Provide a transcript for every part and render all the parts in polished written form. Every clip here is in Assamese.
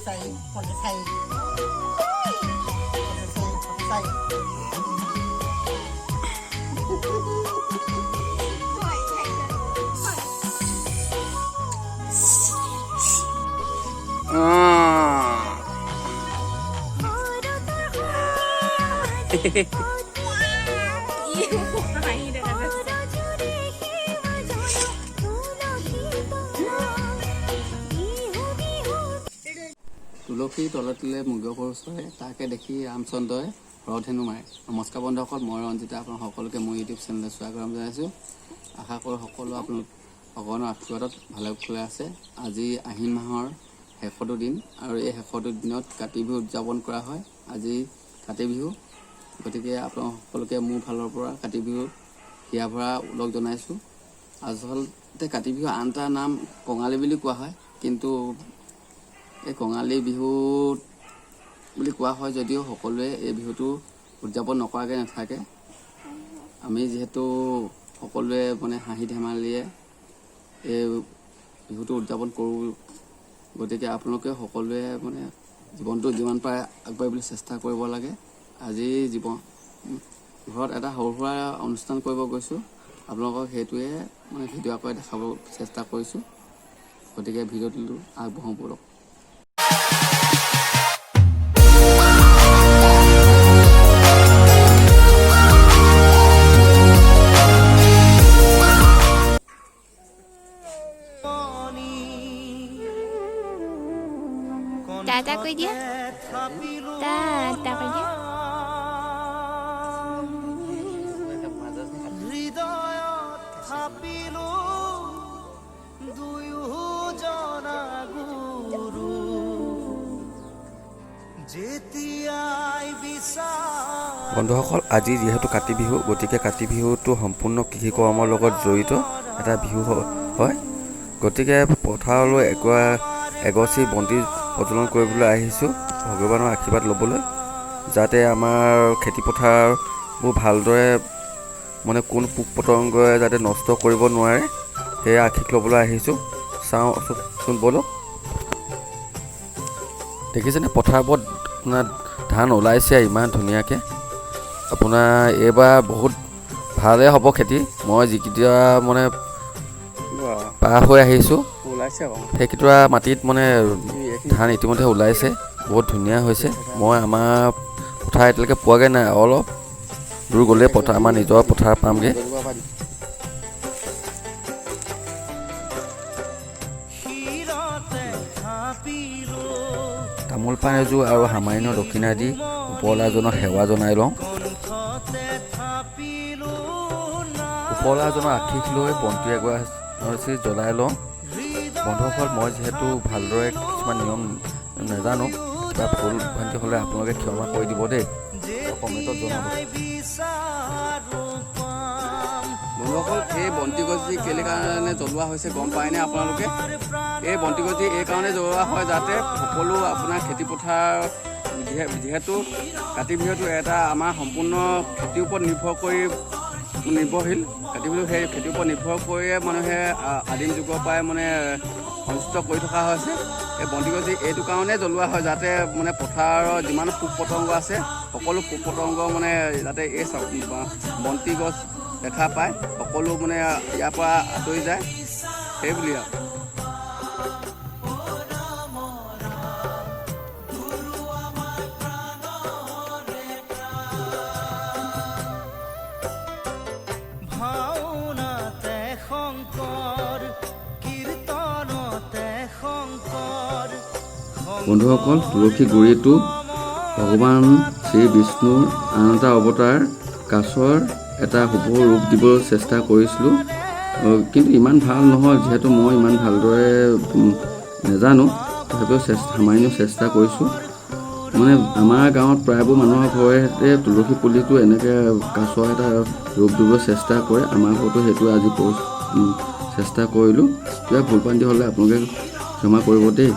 চাৰি, 54, 54। তুলসীৰ তলে তলে মৃগ পহু চৰে, তাকে দেখি ৰামচন্দ্ৰই হৰধেনু মাৰে। নমস্কাৰ বন্ধুসকল, মই ৰঞ্জিতা, আপোনাক সকলোকে মোৰ ইউটিউব চেনেললৈ স্বাগতম জনাইছোঁ। আশা কৰোঁ সকলো আপোনালোক ভগৱানৰ আশীৰ্বাদত ভালে কুশলে আছে। আজি আহিন মাহৰ শেষৰটো দিন আৰু এই শেষৰটো দিনত কাতি বিহু উদযাপন কৰা হয়। আজি কাতি বিহু, গতিকে আপোনালোক সকলোকে মোৰ ফালৰ পৰা কাতি বিহু হিয়া ভৰা ওলগ জনাইছোঁ। আচলতে কাতি বিহু আন এটা নাম কঙালী বুলি কোৱা হয়, কিন্তু এই কঙালী বিহু বুলি কোৱা হয় যদিও সকলোৱে এই বিহুটো উদযাপন নকৰাকৈ নাথাকে। আমি যিহেতু সকলোৱে মানে হাঁহি ধেমালিৰে এই বিহুটো উদযাপন কৰোঁ, গতিকে আপোনালোকে সকলোৱে মানে জীৱনটো যিমান পাৰে আগবাঢ়িবলৈ চেষ্টা কৰিব লাগে। আজি জীৱন ঘৰত এটা সৰু সুৰা অনুষ্ঠান কৰিব গৈছোঁ, আপোনালোকক সেইটোৱে মানে ভিডিঅ' আকাৰে দেখাব চেষ্টা কৰিছোঁ। গতিকে ভিডিঅ'টো আগবঢ়াওঁ ব'লক। টাটা কৰি দিয়া, টাটা কৰি দিয়া। হৃদয়ত থাপিলো দুয়োজনা গুৰু, যেতিয়াই বিচাৰ। বন্ধুসকল, আজি যিহেতু কাতি বিহু, গতিকে কাতি বিহুটো সম্পূৰ্ণ কৃষি কৰ্মৰ লগত জড়িত এটা বিহু হয়। গতিকে পথাৰলৈ এগছি বন্তি প্ৰজ্বলন কৰিবলৈ আহিছোঁ ভগৱানৰ আশীৰ্বাদ ল'বলৈ, যাতে আমাৰ খেতি পথাৰবোৰ ভালদৰে মানে কোনো পোক পতংগই যাতে নষ্ট কৰিব নোৱাৰে, সেয়া আশীষ ল'বলৈ আহিছোঁ। চাওঁচোন ব'লক। দেখিছেনে পথাৰবোৰত আপোনাৰ ধান ওলাইছে ইমান ধুনীয়াকৈ। আপোনাৰ এইবাৰ বহুত ভালেই হ'ব খেতি। মই যিকেইটা মানে পাৰ হৈ আহিছোঁ, ওলাইছে আকৌ। সেইকেইডৰা মাটিত মানে ধান ইতিমধ্যে ওলাইছে, বহুত ধুনীয়া হৈছে। মই আমাৰ পথাৰ এতিয়ালৈকে পোৱাগৈ নাই, অলপ দূৰ গ'লেই পথাৰ আমাৰ নিজৰ পথাৰ পামগৈ। শিৰতে থাপিলো। তামোল পাণ এযোৰ আৰু সামান্য দক্ষিণা দি ওপৰৱালাজনক সেৱা জনাই লওঁ। কণ্ঠতে থাপিলো। ওপৰৱালাজনৰ আশীষ লৈ বন্তি এগছি জ্বলাই লওঁ। বন্ধুসকল, মই যিহেতু ভালদৰে কিছুমান নিয়ম নাজানো, কিবা ভুল ভ্ৰান্তি হ'লে আপোনালোকে ক্ষমা কৰি দিব দেই, কমেণ্টত জনাব। বিচাৰো পাম। বন্ধুসকল, এই বন্তি গছি কেলে কাৰণে জ্বলোৱা হৈছে গম পায়নে আপোনালোকে? এই বন্তি গছি এই কাৰণে জ্বলোৱা হয় যাতে সকলো আপোনাৰ খেতি পথাৰ, যিহেতু কাতি বিহুটো এটা আমাৰ সম্পূৰ্ণ খেতিৰ ওপৰত নিৰ্ভৰ কৰি নিৰ্ভৰশীল। কাতি বিহু সেই খেতিৰ ওপৰত নিৰ্ভৰ কৰিয়ে মানুহে আদিম যুগৰ পৰাই মানে অনুষ্ঠিত কৰি থকা হৈছে। এই বন্তি গছি এইটো কাৰণে জ্বলোৱা হয় যাতে মানে পথাৰৰ যিমান পোক পতংগ আছে, সকলো পোক পতংগ মানে যাতে এই বন্তি গছ দেখা পায় সকলো মানে ইয়াৰ পৰা আঁতৰি যায়, সেইবুলি আৰু। ভাওনাতে শংকৰ, কীৰ্তনতে শংকৰ। বন্ধুসকল, তুলসী গুৰিটো ভগৱান শ্ৰী বিষ্ণুৰ আন এটা অৱতাৰ কাছৰ এটা শুভ ৰূপ দিবলৈ চেষ্টা কৰিছিলোঁ, কিন্তু ইমান ভাল নহ'ল। যিহেতু মই ইমান ভালদৰে নাজানো, তথাপিও সামান্য চেষ্টা কৰিছোঁ। মানে আমাৰ গাঁৱত প্ৰায়বোৰ মানুহৰ ঘৰতে তুলসী পুলিটো এনেকৈ কাছৰ এটা ৰূপ দিবলৈ চেষ্টা কৰে। আমাৰ ঘৰতো সেইটো আজি চেষ্টা কৰিলোঁ। কিবা ভুল ভ্ৰান্তি হ'লে আপোনালোকে ক্ষমা কৰিব দেই।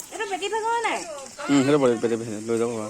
সেইটো পেটি লৈ যাব পাৰা।